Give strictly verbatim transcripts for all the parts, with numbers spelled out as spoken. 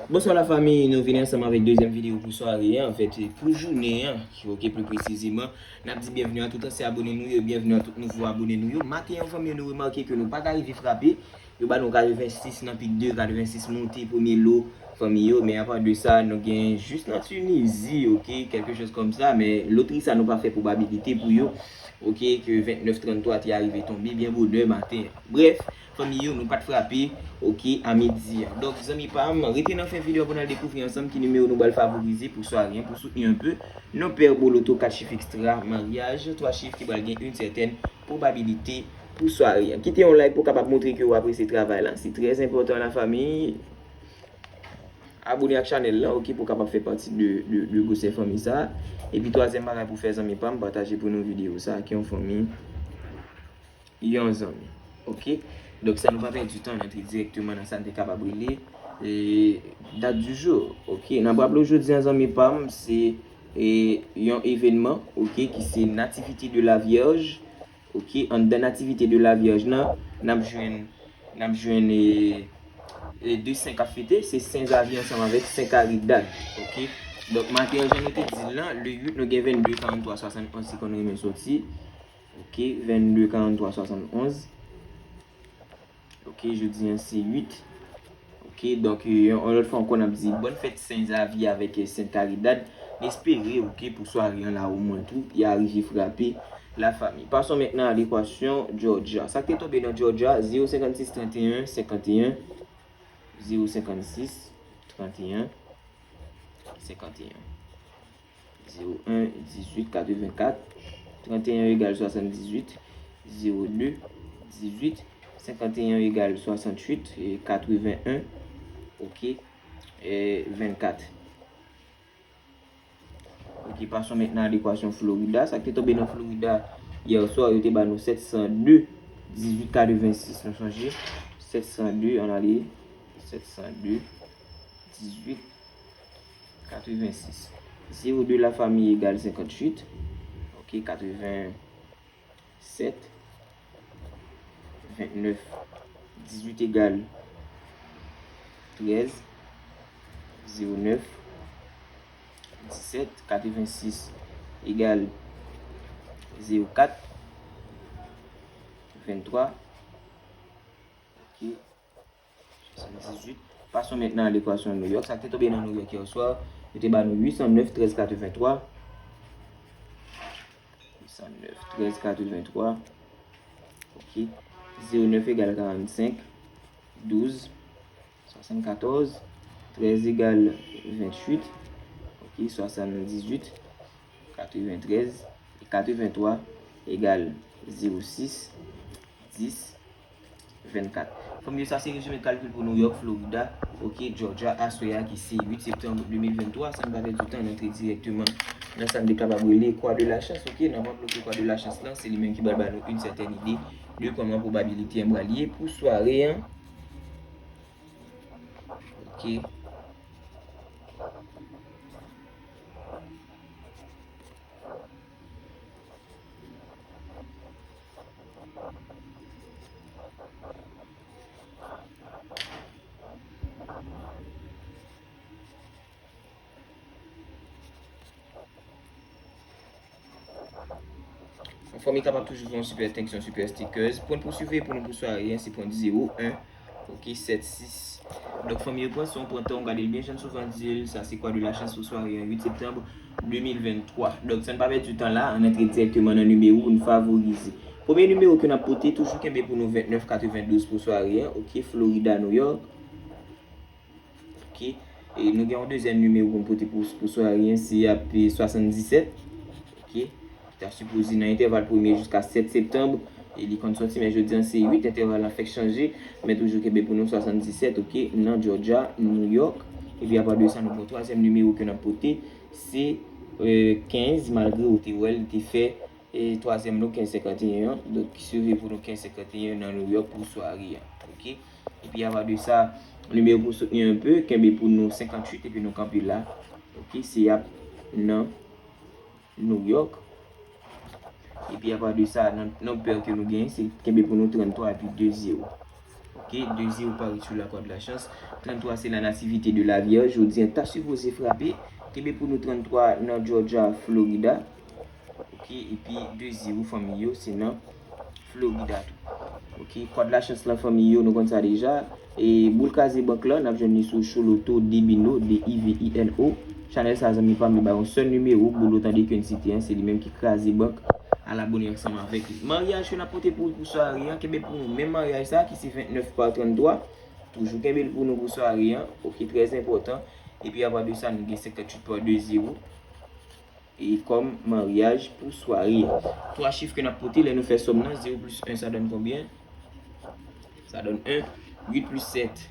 Bonswa la fanmi, nou vini ansanm avèk dezyèm videyo pou sware an, anfèt, pou jounen an, ok, pli presizeman, n ap di byenvni a tout ansyen abone nou yo, byenvni a tout nouvo abone nou yo. Maten an, fanmi, nou remake ke nou pa t arive frape, yo ba nou katrevensis nan pik de, katrevensis monte premye lo, fanmi yo, men apa de sa, nou gen jis nan Tinizi, ok, kèlke choz kòmsa, men lotri sa nou pa fè pwobabilite pou yo, ok, ke vennèf trannntwa te arive tonbe byen bonè maten an. Brèf, fanmi yo, nou pa t frape, ok, a midi an. Donk, zanmi pa m, rete nan fen videyo pou n al dekouvri ansanm ki nimewo nou pral favorize pou sware an, pou soutni anpe. Non pè Boloto, kat chif ekstra, maryaj, twa chif ki pral gen yon sètèn pwobabilite pou sware an. Kite yon like pou w kapab montre ke w apresye travay la. Se trè enpòtan la fanmi. Abone ak chanèl la, ok, pou w kapab fè pati de, de, de gwosè fanmi sa. Epi twazyèm bagay pou fè zanmi pa m, pataje pou nou videyo sa ak yon fanmi, yon zanmi. Ok? Donk, san nou pa pèdi tan, n antre dirèkteman nan sa n te kapab rele, e, dat di jou. Ok? N ap raple w jodi an, zanmi pa m, se, e, yon evènman, ok, ki se Nativité de la Vierge. Ok? Anndan Nativité de la Vierge nan, n ap jwenn, n ap jwenn, e, e, de sen k ap fete, se Sen Zavye ansanm avèk Sen Karidad. Ok? Donk, maten an, jan nou te di l lan, le uit, nou gen vennde karannntwa swasannonz ki konn renmen soti. Ok, vennde karannntwa swasannonz. Ok, jodi an se uit. Ok, donk, yon, yon lòt fwa ankò, n ap di bòn fèt Sen Zavye avèk, eh, Sen Karidad. N espere, ok, pou sware an la omwen tou, y a rive frape la fanmi. Passons maintenant à l'équation Georgia. Sa k te tonbe nan Georgia, zewo senkannsis tranteyen senkanteyen, zewo senkannsis tranteyen senkanteyen. Zewo en, dizuit, katrevenkat. Tranteyen egal swasanndizuit. Zewo de, dizuit. Senkanteyen egal swasanntuit, e katreven en, ok, e vennkat. Ok, passons maintenant à l'équation Florida. Sa k te tonbe nan Florida yè swa, yo te ba nou sèt san de, dizuit katrevensis, nou sonje? Sèt san de, ann ale, sèt san de, dizuit katrevensis. Zewo de la fanmi egal senkantuit. Ok, katrevensèt. Vennèf. Dizuit egal trèz. Zewo nèf. Disèt. Katrevensis egal zewo kat. Venntwa. Ok. Swasanndizuit. Passons maintenant à l'équation New York. Sa k te tonbe nan New York yè swa, yo te ba nou uit san nèf, trèz katreventwa. Uit san nèf, trèz katreventwa. Ok. Zewo nèf egal karannsenk. Douz. Swasannkatòz. Trèz egal venntuit. Ok. Swasanndizuit. Katreventrèz. E katreventwa egal zewo sis. Dis. Vennkat. Fanmi yo, sa se rezime kalkil pou New York, Florida, ok, Georgia, aswè a ki se uit septanm de mil venntwa. San n pa pèdi tan, n antre dirèkteman nan sa n te kapab rele kwa de la chans, ok. N ap bloke kwa de la chans lan, se li menm ki pral ba nou yon sètèn ide de kòman pwobabilite an pral ye pou sware an. Ok. Fanmi kapab toujou fè yon super thanks, yon super stickers. Pwen pou siveye pou nou pou sware an, se pwen zewo en, ok, sèt sis. Donk, fanmi yo, pwen sa w pran tan w gade l byen, jan n souvan di l, sa se kwa de la chans pou sware an uit septanm de mil venntwa. Donk, san n pa pèdi tan la, ann antre dirèkteman nan nimewo pou n favorize. Premye nimewo ke n ap pote, toujou kenbe pou nou vennèf katrevendouz pou sware an, ok, Florida, New York. Ok. E nou gen yon dezyèm nimewo pou n pote pou, pou sware an, se ap, e, swasanndisèt. Ok. Ki ta sipoze nan entèval premye jiska sèt septanm. E li konn soti, men jodi an se uit, entèval lan fèk chanje. Men toujou kenbe pou nou swasanndisèt, ok, nan Georgia, New York. Epi apa de sa, nou gen yon twazyèm nimewo ke n ap pote, se, e, kenz, malgre ou te wè l te fè e twazyèm nou kenz senkanteyen an. Donk, siveye pou nou kenz senkanteyen nan New York pou sware an. Ok? Epi apa de sa, nimewo pou soutni anpe, kenbe pou nou senkantuit epi nou kanpe la. Ok? Se ap nan New York. Epi apa de sa, nan, nan pè ke nou genyen, se kenbe pou nou tranntwa epi de zewo. Ok? E de zewo parèt sou la kòd lachans. Trannntwa se la nativite de la Vierge. Jodi an ta sipoze frape. Kenbe pou nou trannntwa nan Georgia, Florida. Ok, epi de zewo fanmi yo, se nan Florida tou. Ok, kòd lachans lan fanmi yo, nou konn sa deja. E boul kraze bank lan, n ap jwenn li sou Choloto, Divino, D I V I N O. Chanèl sa, zanmi pa m, li ba yon sèl nimewo, Bolo tande ke n site an, se li menm ki kraze bank. Al abone ansanm avèk li. Maryaj ke n ap pote pou, pou sware an, kenbe pou nou menm maryaj sa ki se vennèf pa trannntwa. Toujou kenbe l pou nou pou sware an. Ok, trè enpòtan. Epi apa de sa, nou gen senkanntuit pa de zewo. E kòm maryaj pou sware an. Twa chif ke n ap pote lè nou fè sòm nan, zewo plis en sa donn konbyen? Sa donn en, uit plis sèt,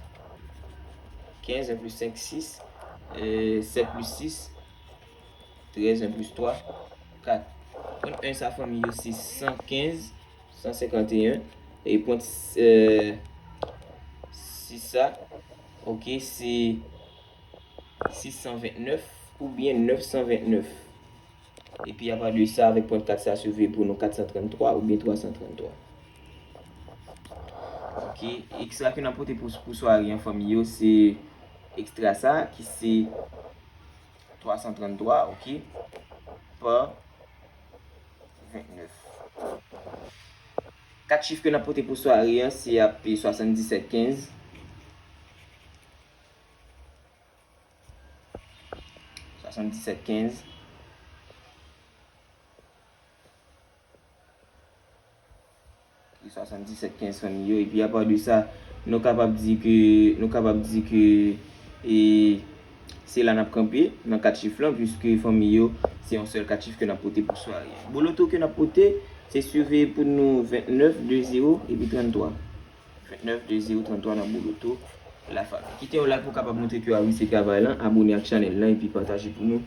kenz, en plis senk, sis, euh, sèt plis sis, trèz, en plis twa, kat. Pwen en sa fanmi yo se san kenz, san senkanteyen. E pwen, euh, sis sa, ok, se sis san vennèf oubyen nèf san vennèf. Epi apa de sa, avèk pwen kat sa, sove pou nou kat san trannntwa oubyen twa san trannntwa. Ok, ekstra ke n ap pote pou, pou sware an fanmi yo, se ekstra sa ki se twa san trannntwa, ok, pa vennèf. Kat chif ke n ap pote pou sware an, se ap swasanndisèt kenz. Swasanndisèt kenz. Swasanndisèt kenz fanmi yo. Epi apa de sa, nou kapab di ke, nou kapab di ke, e, se la n ap kanpe nan kat chif lan, piske fanmi yo, se yon sèl kat chif ke n ap pote pou sware an. Bon loto ke n ap pote, se sove pou nou vennèf, de zewo epi trannntwa. Vennèf, de zewo, trannntwa nan bon loto. Lafanmi. Kite yon like pou w kapab montre ke w apresye travay lan, abone ak chanèl lan epi pataje pou nou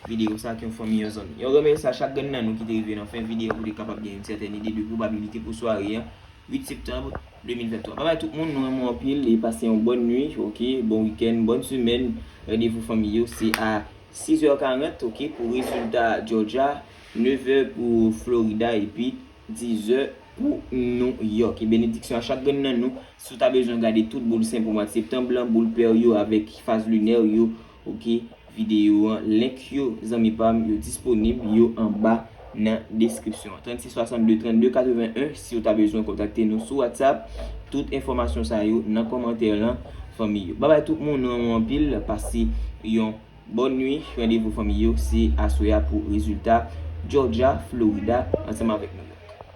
videyo sa ak yon fanmi, yon zanmi. Yon gran mèsi a chak grenn nan nou ki te rive nan fen videyo pou te kapab gen yon sètèn ide de pwobabilite pou sware an, uit septanm de mil venntwa. Babay tout moun, nou renmen w anpil e pase yon bòn nwi, ok, bon wikenn, bòn semèn. Randevou fanmi yo se a sizè karant, ok, pou rezilta Georgia, nevè pou Florida epi dizè pou New York. E benediksyon a chak grenn nan nou. Si w ta bezwen gade tout boul sen pou mwa septanm lan, boul pè yo avèk faz linè yo, ok, videyo an, link yo, zanmi pa m, yo disponib, yo anba nan deskripsyon an. Trannsis swasannde trannde katreven en, si w ta bezwen kontakte nou sou WhatsApp, tout enfòmasyon sa yo nan kòmantè lan, fanmi yo. Babay tout moun, nou renmen w anpil, pase yon bòn nwi, randevou fanmi yo, se aswè a pou rezilta Georgia, Florida, ansanm avèk nou.